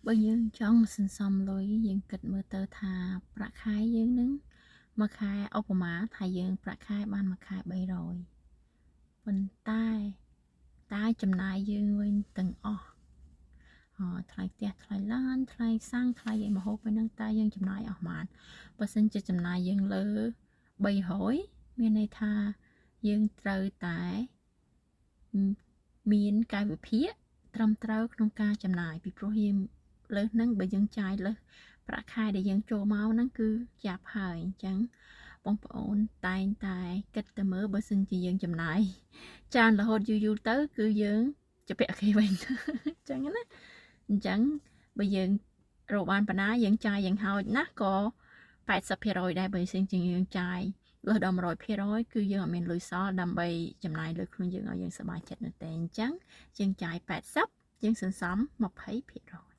បើយើងចង់សន្សំលុយយើងគិតមើលទៅថាប្រាក់ខែយើងនឹងមួយខែឧបមាថាយើងប្រាក់ខែបានមួយខែ300ប៉ុន្តែតើចំណាយយើងវិញទាំងអស់ថ្លៃផ្ទះថ្លៃឡានថ្លៃសាំងថ្លៃអីម្ហូបហ្នឹងតើយើងចំណាយអស់ប៉ុន្មានបើសិនជាចំណាយយើងលើ300មានន័យថាយើងត្រូវតែមានកាយវិភាគត្រឹមត្រូវក្នុងការចំណាយពីព្រោះយើងលើសហ្នឹងបើយើងចាយលើសប្រាក់ខែដែលយើងចូលមកហ្នឹងគឺចាប់ហើយអញ្ចឹងបងប្អូនតែងតែគិតទៅមើលបើសិនជាយើងចំណាយច្រើនរហូតយូរយូរទៅគឺយើងជំពាក់គេវិញអញ្ចឹងណាអញ្ចឹងបើយើងរកបានប៉ុណ្ណាយើងចាយយ៉ាងហោចណាស់ក៏80%ដែរបើសិនជាយើងចាយលើសដល់100%គឺយើងអត់មានលុយសល់ដើម្បីចំណាយលើខ្លួនយើងឲ្យយើងសប្បាយចិត្តនោះទេអញ្ចឹងយើងចាយ80យើងសន្សំ20%។